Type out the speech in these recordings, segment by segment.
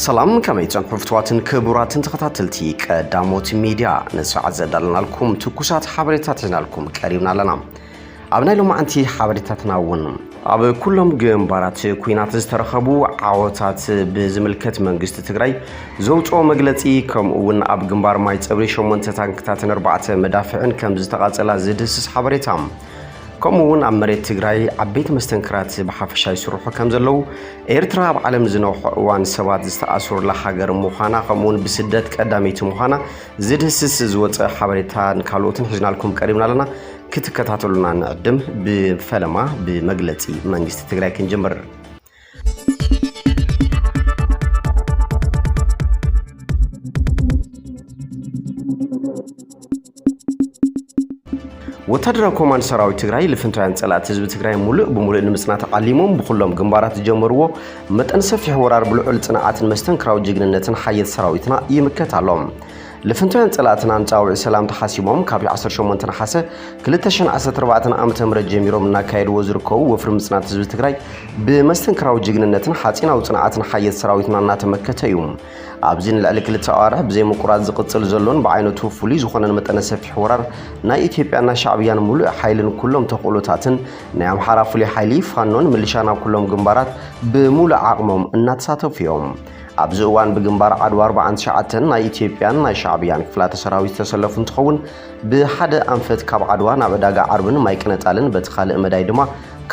ሰላም፣ ከመይ ጸንሑ ፍትዋትን ክቡራትን ተኸታተልቲ ቀዳሞት ሚድያ? ንሰዓት ዘዳለናልኩም ትኩሳት ሓበሬታት ሒዝናልኩም ቀሪብና ኣለና። ኣብ ናይ ሎማዓንቲ ሓበሬታትና እውን ኣብ ኩሎም ግንባራት ኩናት ዝተረኸቡ ዓወታት ብዝምልከት መንግስቲ ትግራይ ዘውፅኦ መግለፂ፣ ከምኡ እውን ኣብ ግንባር ማይ ፀብሪ ሸሞንተ ታንክታትን ኣርባዕተ መዳፍዕን ከም ዝተቓፀላ ዝድህስስ ሓበሬታ፣ ከምኡ እውን ኣብ መሬት ትግራይ ዓበይቲ መስተንክራት ብሓፈሻ ይስርሑ ከም ዘለዉ፣ ኤርትራ ኣብ ዓለም ዝነውሐ እዋን ሰባት ዝተኣስሩላ ሃገር ምዃና፣ ከምኡ እውን ብስደት ቀዳመይቲ ምዃና ዝድህስስ ዝወፀ ሓበሬታን ካልኦትን ሒዝናልኩም ቀሪብና ኣለና። ክትከታተሉና ንዕድም። ብፈለማ ብመግለፂ መንግስቲ ትግራይ ክንጅምር። ወታደራዊ ኮማንድ ሰራዊት ትግራይ ልፍንታውያን ጸላእቲ ህዝቢ ትግራይ ሙሉእ ብሙሉእ ንምጽናት ዓሊሞም ብኩሎም ግንባራት ዝጀመርዎ መጠን ሰፊሕ ወራር ብልዑል ጽንዓትን መስተንክራዊ ጅግንነትን ሓየት ሰራዊትና ይምከት ኣሎ። ልፍንታውያን ጸላእትና ንጻውዒት ሰላም ተሓሲቦም ካብ ዓሰርተ ሸሞንተ ነሓሰ ክልተ ሽሕን ዓሰርተ ኣርባዕተን ዓመተ ምህረት ጀሚሮም እናካየድዎ ዝርከቡ ወፍሪ ምጽናት ህዝቢ ትግራይ ብመስተንክራዊ ጅግንነትን ሓጺናዊ ጽንዓትን ሓየት ሰራዊትና እናተመከተ እዩ። ኣብዚ ንልዕሊ ክልተ ኣዋርሕ ብዘይምቁራጽ ዝቕጽል ዘሎን ብዓይነቱ ፍሉይ ዝኾነን መጠነ ሰፊሕ ወራር ናይ ኢትዮጵያና ሻዕብያን ሙሉእ ሓይልን ኩሎም ተኽእሎታትን ናይ ኣምሓራ ፍሉይ ሓይሊ ፋኖን ምልሻን ኣብ ኩሎም ግንባራት ብሙሉእ ዓቕሞም እናተሳተፉ እዮም። ኣብዚ እዋን ብግንባር ዓድዋ ኣርባዓን ትሽዓተን ናይ ኢትዮጵያን ናይ ሻዕብያን ክፍላተ ሰራዊት ዝተሰለፉ እንትኸውን፣ ብሓደ ኣንፈት ካብ ዓድዋ ናብ ዕዳጋ ዓርብን ማይ ቅነጣልን፣ በቲ ካልእ መዳይ ድማ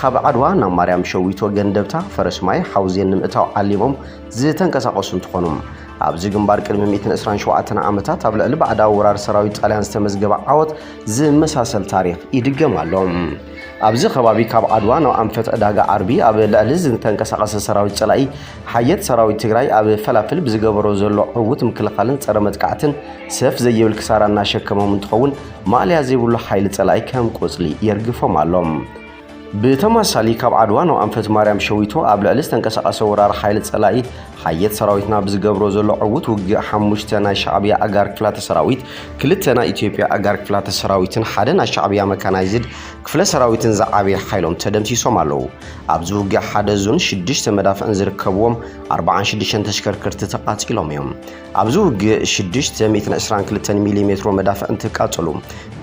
ካብ ዓድዋ ናብ ማርያም ሸዊቶ፣ ገንደብታ፣ ፈረስ ማይ፣ ሓውዜን ንምእታው ዓሊሞም ዝተንቀሳቐሱ እንትኾኑ፣ ኣብዚ ግንባር ቅድሚ ሚእትን ዕስራን ሸውዓተን ዓመታት ኣብ ልዕሊ ባዕዳዊ ወራር ሰራዊት ጣልያን ዝተመዝገበ ዓወት ዝመሳሰል ታሪኽ ይድገም ኣሎ። ኣብዚ ከባቢ ካብ ዓድዋ ናብ ኣንፈት ዕዳጋ ዓርቢ ኣብ ልዕሊ ዝተንቀሳቐሰ ሰራዊት ጸላኢ ሓየት ሰራዊት ትግራይ ኣብ ፈላፍል ብዝገበሮ ዘሎ ዕዉት ምክልኻልን ጸረ መጥቃዕትን ሰፍ ዘይብል ክሳራ እናሸከሞም እንትኸውን፣ ማእለያ ዘይብሉ ሓይሊ ጸላኢ ከም ቆጽሊ የርግፎም ኣሎ። ብተመሳሳሊ ካብ ዓድዋ ናብ ኣንፈት ማርያም ሸዊቶ ኣብ ልዕሊ ዝተንቀሳቐሰ ወራር ሓይሊ ጸላኢ ሓየት ሰራዊትና ብዝገብሮ ዘሎ ዕዉት ውግእ ሓሙሽተ ናይ ሻዕብያ ኣጋር ክፍላተ ሰራዊት፣ ክልተ ናይ ኢትዮጵያ ኣጋር ክፍላተ ሰራዊትን ሓደ ናይ ሻዕብያ መካናይዝድ ክፍለ ሰራዊትን ዝዓበየ ሓይሎም ተደምሲሶም ኣለዉ። ኣብዚ ውግእ ሓደ ዙን ሽዱሽተ መዳፍዕን ዝርከብዎም ኣርባዓን ሽዱሽተን ተሽከርከርቲ ተቓጺሎም እዮም። ኣብዚ ውግእ ሽዱሽተ ሚእትን ዕስራን ክልተን ሚሊ ሜትሮ መዳፍዕ እንትቃጸሉ፣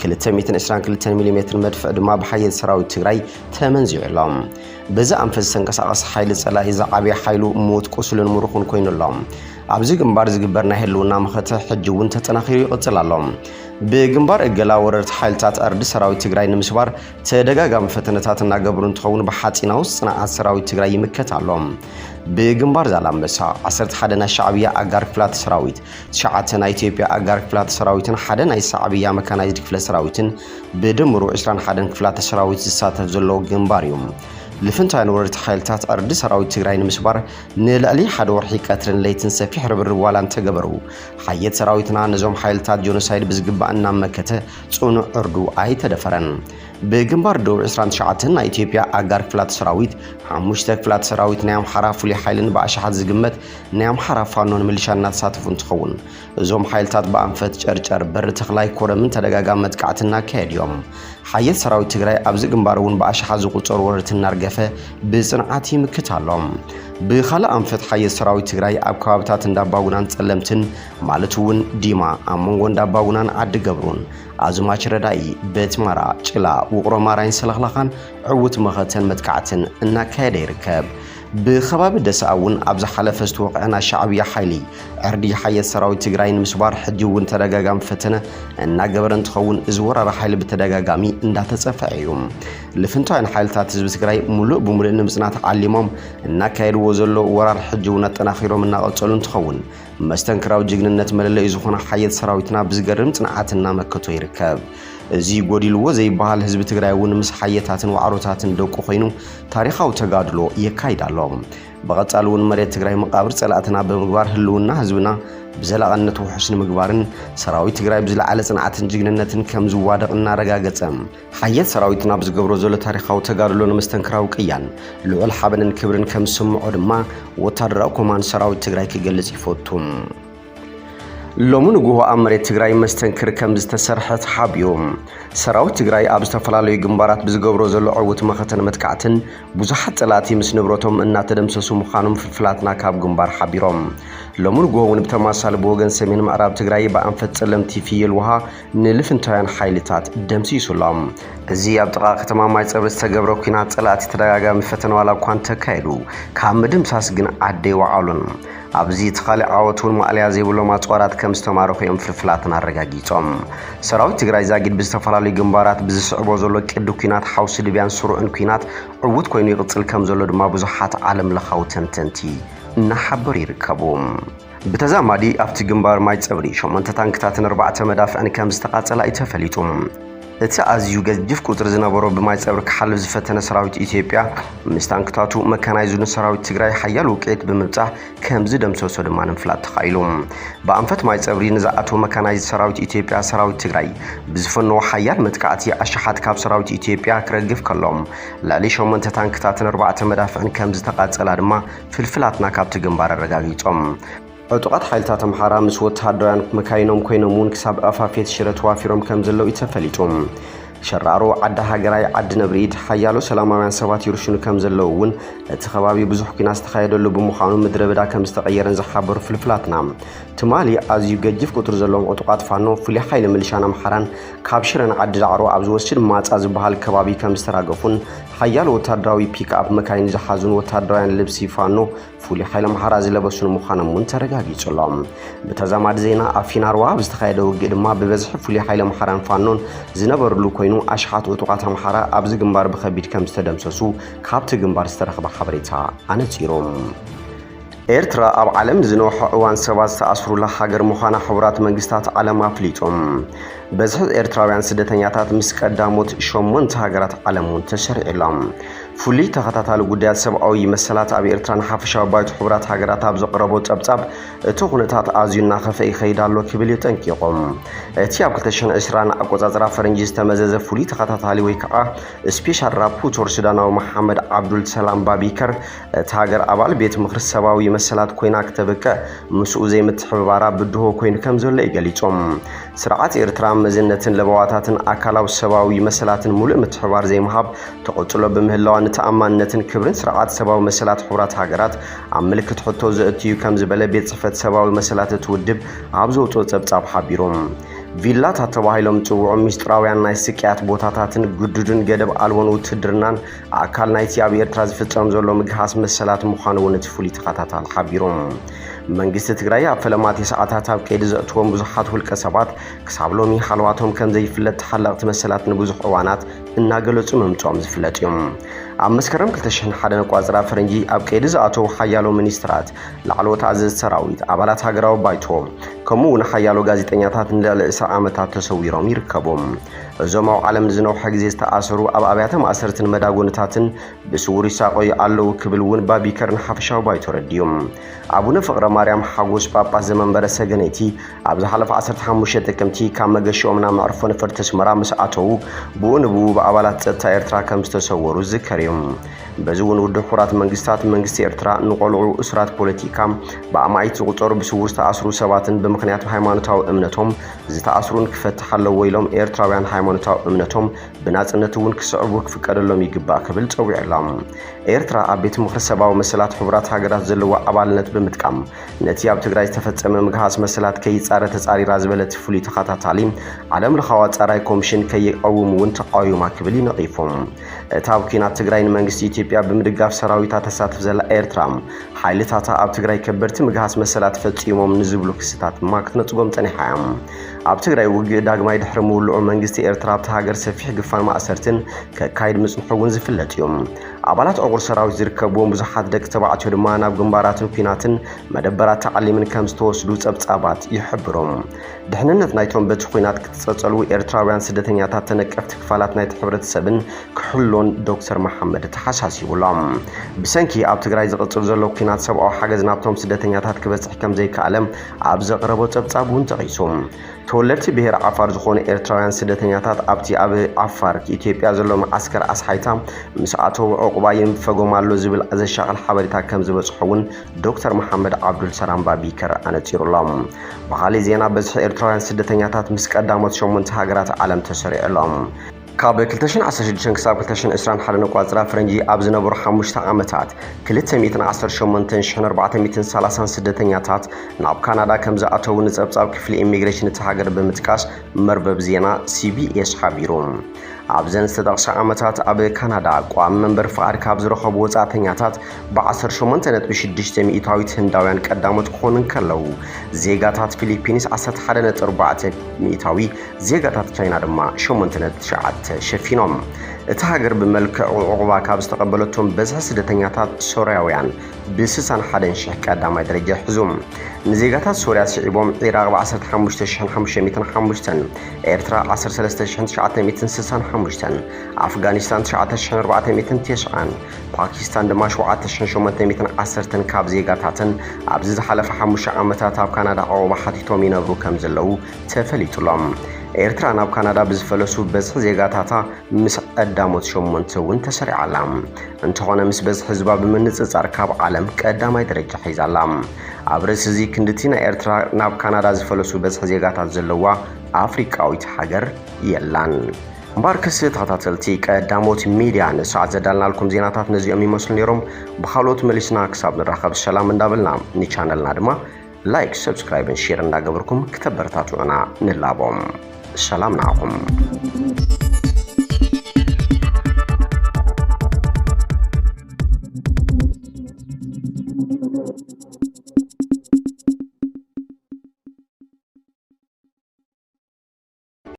ክልተ ሚእትን ዕስራን ክልተን ሚሊ ሜትር መድፍዕ ድማ ብሓየት ሰራዊት ትግራይ ተመንዚዑ ኣሎ። በዚ ኣንፈት ዝተንቀሳቐሰ ሓይሊ ጸላኢ ዝዓበየ ሓይሉ ሞት፣ ቁስልን ምሩኹን ኮይኑ ኣሎ። ኣብዚ ግንባር ዝግበር ናይ ህልውና መኸተ ሕጂ እውን ተጠናኺሩ ይቕጽል ኣሎ። ብግንባር እገላ ወረርቲ ሓይልታት ዕርዲ ሰራዊት ትግራይ ንምስባር ተደጋጋሚ ፈተነታት እናገበሩ እንትኸውን፣ ብሓፂናዊ ጽንዓት ሰራዊት ትግራይ ይምከት ኣሎ። ብግንባር ዛላምበሳ ዓሰርተ ሓደ ናይ ሻዕብያ ኣጋር ክፍላተ ሰራዊት፣ ትሽዓተ ናይ ኢትዮጵያ ኣጋር ክፍላተ ሰራዊትን ሓደ ናይ ሻዕብያ መካናይዝድ ክፍለ ሰራዊትን ብድምሩ ዕስራን ሓደን ክፍላተ ሰራዊት ዝሳተፍ ዘሎ ግንባር እዩ። ልፍንታውያን ወረርቲ ሓይልታት ዕርዲ ሰራዊት ትግራይ ንምስባር ንልዕሊ ሓደ ወርሒ ቀትርን ለይትን ሰፊሕ ርብርብ ዋላ እንተገበሩ፣ ሓየት ሰራዊትና ነዞም ሓይልታት ጆኖሳይድ ብዝግባእ እናመከተ ጽኑዕ ዕርዱ ኣይተደፈረን። ብግንባር ደቡብ ዕስራን ትሽዓተን ናይ ኢትዮጵያ ኣጋር ክፍላተ ሰራዊት፣ ሓሙሽተ ክፍላተ ሰራዊት ናይ ኣምሓራ ፍሉይ ሓይልን ብኣሽሓት ዝግመት ናይ ኣምሓራ ፋኖን ሚሊሻን እናተሳተፉ እንትኸውን፣ እዞም ሓይልታት ብኣንፈት ጨርጨር፣ በሪ ተኽላይ፣ ኮረምን ተደጋጋሚ መጥቃዕቲ እናካየዱ እዮም። ሓየት ሰራዊት ትግራይ ኣብዚ ግንባር እውን ብኣሽሓት ዝቑጸሩ ወረርቲ እናርገፈ ብጽንዓት ይምክት ኣሎ። ብኻልእ ኣንፈት ሓየት ሰራዊት ትግራይ ኣብ ከባብታት እንዳባጉናን ጸለምትን፣ ማለት እውን ዲማ፣ ኣብ መንጎ እንዳባጉናን ዓዲ ገብሩን፣ ኣዝማች ረዳኢ፣ ቤት ማራ፣ ጭላ፣ ውቕሮ ማራይን ሰለኽላኻን ዕዉት መኸተን መጥቃዕትን እናካየደ ይርከብ። ብኸባቢ ደሰኣ እውን ኣብ ዝሓለፈ ዝተወቕዐ ናይ ሻዕብያ ሓይሊ ዕርዲ ሓየት ሰራዊት ትግራይ ንምስባር ሕጂ እውን ተደጋጋሚ ፈተነ እናገበረ እንትኸውን፣ እዚ ወራሪ ሓይሊ ብተደጋጋሚ እንዳተጸፍዐ እዩ። ልፍንታውያን ሓይልታት ህዝቢ ትግራይ ሙሉእ ብሙሉእ ንምጽናት ዓሊሞም እናካየድዎ ዘሎ ወራር ሕጂ እውን ኣጠናኺሮም እናቐጸሉ እንትኸውን፣ መስተንክራዊ ጅግንነት መለለዩ ዝኾነ ሓየት ሰራዊትና ብዝገርም ጽንዓት እናመከቶ ይርከብ። እዚ ጎዲልዎ ዘይበሃል ህዝቢ ትግራይ እውን ምስ ሓየታትን ዋዕሮታትን ደቁ ኮይኑ ታሪኻዊ ተጋድሎ የካይድ ኣሎ። ብቐጻሊ እውን መሬት ትግራይ መቓብር ጸላእትና ብምግባር ህልውና ህዝብና ብዘላቕነት ውሑስ ንምግባርን ሰራዊት ትግራይ ብዝለዓለ ጽንዓትን ጅግንነትን ከም ዝዋደቕ እናረጋገጸ፣ ሓየት ሰራዊትና ብዝገብሮ ዘሎ ታሪኻዊ ተጋድሎ ንምስተንክራዊ ቅያን ልዑል ሓበንን ክብርን ከም ዝስምዖ ድማ ወታደራዊ ኮማንድ ሰራዊት ትግራይ ክገልጽ ይፈቱ። ሎሚ ንግሆ ኣብ መሬት ትግራይ መስተንክር ከም ዝተሰርሐ ተሓቢሩ። ሰራዊት ትግራይ ኣብ ዝተፈላለዩ ግንባራት ብዝገብሮ ዘሎ ዕውት መኸተን መጥቃዕትን ብዙሓት ጸላእቲ ምስ ንብረቶም እናተደምሰሱ ምዃኖም ፍልፍላትና ካብ ግንባር ሓቢሮም። ሎሚ ንግሆ እውን ብተመሳሳሊ ብወገን ሰሜን ምዕራብ ትግራይ ብኣንፈት ጸለምቲ ፍየል ውሃ ንልፍንታውያን ሓይልታት ደምሲሱሎም። እዚ ኣብ ጥቓ ከተማ ማይ ጸብሪ ዝተገብረ ኲናት ጸላእቲ ተደጋጋሚ ፈተነ ዋላ እኳ እንተካየዱ ካብ ምድምሳስ ግን ዓዲ ኣይወዓሉን። ኣብዚ እቲ ካልእ ዓወት እውን ማእለያ ዘይብሎም ኣጽዋራት ከም ዝተማረኹ እዮም ፍልፍላትና ኣረጋጊጾም። ሰራዊት ትግራይ ዛጊድ ብዝተፈላለዩ ግንባራት ብዝስዕቦ ዘሎ ቅዲ ኲናት ሓውሲ ድብያን ስሩዕን ኲናት ዕዉት ኮይኑ ይቕጽል ከም ዘሎ ድማ ብዙሓት ዓለም ለኻዊ ተንተንቲ እናሓበሩ ይርከቡ። ብተዛማዲ ኣብቲ ግንባር ማይ ጸብሪ ሸሞንተ ታንክታትን ኣርባዕተ መዳፍዕን ከም ዝተቓጸላ እዩ ተፈሊጡ። እቲ ኣዝዩ ገዚፍ ቁጽሪ ዝነበሮ ብማይ ጸብሪ ክሓልፍ ዝፈተነ ሰራዊት ኢትዮጵያ ምስ ታንክታቱ መካናይዝዱን ሰራዊት ትግራይ ሓያል ውቅዒት ብምብጻሕ ከም ዝደምሰሶ ድማ ንምፍላጥ ተኻኢሉ። ብኣንፈት ማይ ጸብሪ ንዝኣተወ መካናይዝድ ሰራዊት ኢትዮጵያ ሰራዊት ትግራይ ብዝፈነዎ ሓያል መጥቃዕቲ ኣሽሓት ካብ ሰራዊት ኢትዮጵያ ክረግፍ ከሎ ልዕሊ ሸሞንተ ታንክታትን ኣርባዕተ መዳፍዕን ከም ዝተቓጸላ ድማ ፍልፍላትና ካብቲ ግንባር ኣረጋጊጾም። ዕጡቓት ሓይልታት ኣምሓራ ምስ ወተሃደራውያን መካይኖም ኮይኖም እውን ክሳብ ኣፋፌት ሽረ ተዋፊሮም ከም ዘለዉ እዩ ተፈሊጡ። ሸራሮ፣ ዓዲ ሃገራይ፣ ዓዲ ነብሪኢድ ሓያሎ ሰላማውያን ሰባት ይርሽኑ ከም ዘለዉ እውን እቲ ከባቢ ብዙሕ ኲናት ዝተኻየደሉ ብምዃኑ ምድረ በዳ ከም ዝተቐየረን ዝሓበሩ ፍልፍላትና ትማሊ ኣዝዩ ገዚፍ ቁጽሪ ዘለዎም ዕጡቓት ፋኖ ፍሉይ ሓይሊ ምልሻን ኣምሓራን ካብ ሽረን ዓዲ ዳዕሮ ኣብ ዝወስድ ማጻ ዝበሃል ከባቢ ከም ዝተራገፉን ሓያሎ ወታደራዊ ፒክኣፕ መካይን ዝሓዙን ወታደራውያን ልብሲ ፋኖ ፍሉይ ሓይሊ ኣምሓራ ዝለበሱን ምዃኖም እውን ተረጋጊጹ ኣሎ። ብተዛማዲ ዜና ኣብ ፊናርዋ ኣብ ዝተኻየደ ውግእ ድማ ብበዝሒ ፍሉይ ሓይሊ ኣምሓራን ፋኖን ዝነበርሉ ኮይኑ ኣሽሓት ዕጡቓት ኣምሓራ ኣብዚ ግንባር ብኸቢድ ከም ዝተደምሰሱ ካብቲ ግንባር ዝተረኽበ ሓበሬታ ኣነጺሩ። ኤርትራ ኣብ ዓለም ንዝነውሐ እዋን ሰባት ዝተኣስሩላ ሃገር ምዃና ሕቡራት መንግስታት ዓለም ኣፍሊጡ። በዝሒ ኤርትራውያን ስደተኛታት ምስ ቀዳሞት ሸሞንተ ሃገራት ዓለም እውን ተሰሪዑ ኣሎ። ፍሉይ ተኸታታሊ ጉዳያት ሰብኣዊ መሰላት ኣብ ኤርትራ ንሓፈሻዊ ባይቶ ሕቡራት ሃገራት ኣብ ዘቕረቦ ጸብጻብ እቲ ኩነታት ኣዝዩ እናኸፍአ ይኸይድ ኣሎ ክብል እዩ ጠንቂቑ። እቲ ኣብ ክልተ ሽሕን ዕስራን ኣቆጻጽራ ፈረንጂ ዝተመዘዘ ፍሉይ ተኸታታሊ ወይ ከዓ ስፔሻል ራፖርተር ሱዳናዊ መሓመድ ዓብዱል ሰላም ባቢከር እታ ሃገር ኣባል ቤት ምኽሪ ሰብኣዊ መሰላት ኮይና ክተብቅዕ ምስኡ ዘይምትሕብባራ ብድሆ ኮይኑ ከም ዘሎ እዩ ገሊጹ። ስርዓት ኤርትራ መዝነትን ለበዋታትን ኣካላዊ ሰብኣዊ መሰላትን ሙሉእ ምትሕብባር ዘይምሃብ ተቐጽሎ ብምህላዋ ንተኣማንነትን ክብርን ስርዓት ሰብኣዊ መሰላት ሕቡራት ሃገራት ኣብ ምልክት ሕቶ ዘእትዩ ከም ዝበለ ቤት ጽሕፈት ሰብኣዊ መሰላት እቲ ውድብ ኣብ ዘውጽኦ ጸብጻብ ሓቢሩ። ቪላታት ተባሂሎም ዝጽውዑ ምስጢራውያን ናይ ስቅያት ቦታታትን ግዱድን ገደብ ኣልቦን ውትድርናን ኣካል ናይቲ ኣብ ኤርትራ ዝፍጸም ዘሎ ምግሃስ መሰላት ምዃኑ እውን እቲ ፍሉይ ተኸታታሊ ሓቢሩ። መንግስቲ ትግራይ ኣብ ፈለማት ሰዓታት ኣብ ቀይዲ ዘእትዎም ብዙሓት ውልቀ ሰባት ክሳብ ሎሚ ሃለዋቶም ከም ዘይፍለጥ ተሓለቕቲ መሰላት ንብዙሕ እዋናት እናገለጹ ምምጽኦም ዝፍለጥ እዩ። ኣብ መስከረም ክልተ ሽሕን ሓደን ኣቋጽራ ፈረንጂ ኣብ ቀይዲ ዝኣተዉ ሓያሎ ሚኒስትራት፣ ላዕለዎት ኣዘዝቲ ሰራዊት፣ ኣባላት ሃገራዊ ባይቶ፣ ከምኡ እውን ሓያሎ ጋዜጠኛታት ንልዕሊ ዕስራ ዓመታት ተሰዊሮም ይርከቡ። እዞም ኣብ ዓለም ንዝነውሐ ግዜ ዝተኣሰሩ ኣብ ኣብያተ ማእሰርትን መዳጎንታትን ብስውር ይሳቐዩ ኣለዉ ክብል እውን ባቢከር ንሓፈሻዊ ባይቶ ረድዩ። ኣቡነ ፍቕረ ማርያም ሓጎስ ጳጳስ ዘመንበረ ሰገነይቲ ኣብ ዝሓለፈ ዓሰርተ ሓሙሽተ ጥቅምቲ ካብ መገሽኦም ናብ መዕርፎ ነፈርቲ ኣስመራ ምስ ኣተዉ ብኡ ንብኡ ብኣባላት ጸጥታ ኤርትራ ከም ዝተሰወሩ ዝዝከር እዩ። በዚ እውን ውድብ ሕቡራት መንግስታት መንግስቲ ኤርትራ ንቆልዑ እሱራት ፖለቲካ ብኣማኢት ዝቑጸሩ ብስውር ዝተኣስሩ ሰባትን ብምኽንያት ሃይማኖታዊ እምነቶም ዝተኣስሩን ክፈትሕ ኣለዎ ኢሎም ኤርትራውያን ሃይማኖታዊ እምነቶም ብናጽነት እውን ክስዕቡ ክፍቀደሎም ይግባእ ክብል ጸዊዑ ኣሎ። ኤርትራ ኣብ ቤት ምኽሪ ሰብኣዊ መሰላት ሕቡራት ሃገራት ዘለዎ ኣባልነት ብምጥቃም ነቲ ኣብ ትግራይ ዝተፈጸመ ምግሃስ መሰላት ከይጻረ ተጻሪራ ዝበለ እቲ ፍሉይ ተኸታታሊ ዓለም ለኻዊ ኣጻራይ ኮሚሽን ከይቀውም እውን ተቃዊማ ክብል እዩ ነቒፉ። እታ ኣብ ኲናት ትግራይ ንመንግስቲ ኢትዮጵያ ብምድጋፍ ሰራዊታ ተሳትፍ ዘላ ኤርትራ ሓይልታታ ኣብ ትግራይ ከበድቲ ምግሃስ መሰላት ፈጺሞም ንዝብሉ ክስታት ድማ ክትነጽጎም ጸኒሓ እያ። ኣብ ትግራይ ውግእ ዳግማይ ድሕሪ ምውልዑ መንግስቲ ኤርትራ ኣብታ ሃገር ሰፊሕ ግፋን ማእሰርትን ከካይድ ምጽንሑ እውን ዝፍለጥ እዩ። ኣባላት ዕቑር ሰራዊት ዝርከብዎም ብዙሓት ደቂ ተባዕትዮ ድማ ናብ ግንባራትን ኲናትን መደበራት ተዓሊምን ከም ዝተወስዱ ጸብጻባት ይሕብሩ። ድሕንነት ናይቶም በቲ ኲናት ክትጸጸሉ ኤርትራውያን ስደተኛታት ተነቀፍቲ ክፋላት ናይቲ ሕብረተሰብን ክሕሎን ዶክተር መሓመድ ተሓሳስ ይብሎም። ብሰንኪ ኣብ ትግራይ ዝቕጽል ዘሎ ኲናት ሰብኣዊ ሓገዝ ናብቶም ስደተኛታት ክበጽሕ ከም ዘይከኣለ ኣብ ዘቕረቦ ጸብጻብ እውን ጠቒሱ። ተወለድቲ ብሔር ዓፋር ዝኾኑ ኤርትራውያን ስደተኛታት ኣብቲ ኣብ ዓፋር ኢትዮጵያ ዘሎ መዓስከር ኣስሓይታ ምስ ኣተዉ ዕቑባ ይንፈጎም ኣሎ ዝብል ዘሻቕል ሓበሬታ ከም ዝበጽሖ እውን ዶክተር መሓመድ ዓብዱል ሰላም ባቢከር ኣነጺሩሎም። ብኻሊእ ዜና በዝሒ ኤርትራውያን ስደተኛታት ምስ ቀዳሞት ሸሞንተ ሃገራት ዓለም ተሰሪዑሎም። ካብ ክልተ ሽሕን ዓሰርተ ሽዱሽተን ክሳብ ክልተ ሽሕን ዕስራን ሓደን ኣቋጽራ ፈረንጂ ኣብ ዝነበሩ ሓሙሽተ ዓመታት ክልተ ሚእትን ዓሰርተ ሸሞንተን ሽሕን ኣርባዕተ ሚእትን ሰላሳን ስደተኛታት ናብ ካናዳ ከም ዝኣተዉ ንጸብጻብ ክፍሊ ኢሚግሬሽን እቲ ሃገር ብምጥቃስ መርበብ ዜና ሲቢኤስ ሓቢሩ። ኣብዘን ዝተጠቕሳ ዓመታት ኣብ ካናዳ ቋሚ መንበሪ ፍቓድ ካብ ዝረኸቡ ወጻእተኛታት ብ ዓሰርተ ሸሞንተ ነጥቢ ሽዱሽተ ሚእታዊት ህንዳውያን ቀዳሞት ክኾኑ እንከለዉ፣ ዜጋታት ፊሊፒንስ ዓሰርተ ሓደ ነጥቢ ኣርባዕተ ሚእታዊ፣ ዜጋታት ቻይና ድማ ሸሞንተ ነጥቢ ትሽዓተ ሸፊኖም። እቲ ሃገር ብመልክዕ ዕቑባ ካብ ዝተቐበለቶም በዝሒ ስደተኛታት ሶርያውያን ብ ስሳን ሓደን ሽሕ ቀዳማይ ደረጃ ይሕዙ። ንዜጋታት ሶርያ ስዒቦም ዒራቕ ብ ዓሰርተ ሓሙሽተ ሽሕን ሓሙሽተ ሚእትን ሓሙሽተን፣ ኤርትራ ዓሰርተ ሰለስተ ሽሕን ትሽዓተ ሚእትን ስሳን ሓሙሽተን፣ ኣፍጋኒስታን ትሽዓተ ሽሕን ኣርባዕተ ሚእትን ተስዓን፣ ፓኪስታን ድማ ሸውዓተ ሽሕን ሸሞንተ ሚእትን ዓሰርተን ካብ ዜጋታተን ኣብዚ ዝሓለፈ ሓሙሽተ ዓመታት ኣብ ካናዳ ዕቑባ ሓቲቶም ይነብሩ ከም ዘለዉ ተፈሊጡሎም። ኤርትራ ናብ ካናዳ ብዝፈለሱ በዝሒ ዜጋታታ ምስ ቀዳሞት ሸሞንተ እውን ተሰሪዓ ኣላ። እንተኾነ ምስ በዝሒ ህዝባ ብምንጽጻር ካብ ዓለም ቀዳማይ ደረጃ ሒዛ ኣላ። ኣብ ርእሲ እዚ ክንድቲ ናይ ኤርትራ ናብ ካናዳ ዝፈለሱ በዝሒ ዜጋታት ዘለዋ ኣፍሪቃዊት ሃገር የላን። እምበኣርከስ ተኸታተልቲ ቀዳሞት ሚድያ ንሰዓት ዘዳልናልኩም ዜናታት ነዚኦም ይመስሉ ነይሮም። ብኻልኦት መሊስና ክሳብ ንራኸብ ሰላም እንዳበልና ንቻነልና ድማ ላይክ፣ ሰብስክራይብን ሼር እንዳገበርኩም ክተበረታትዑና ንላቦም። ሰላም ንዓኹም።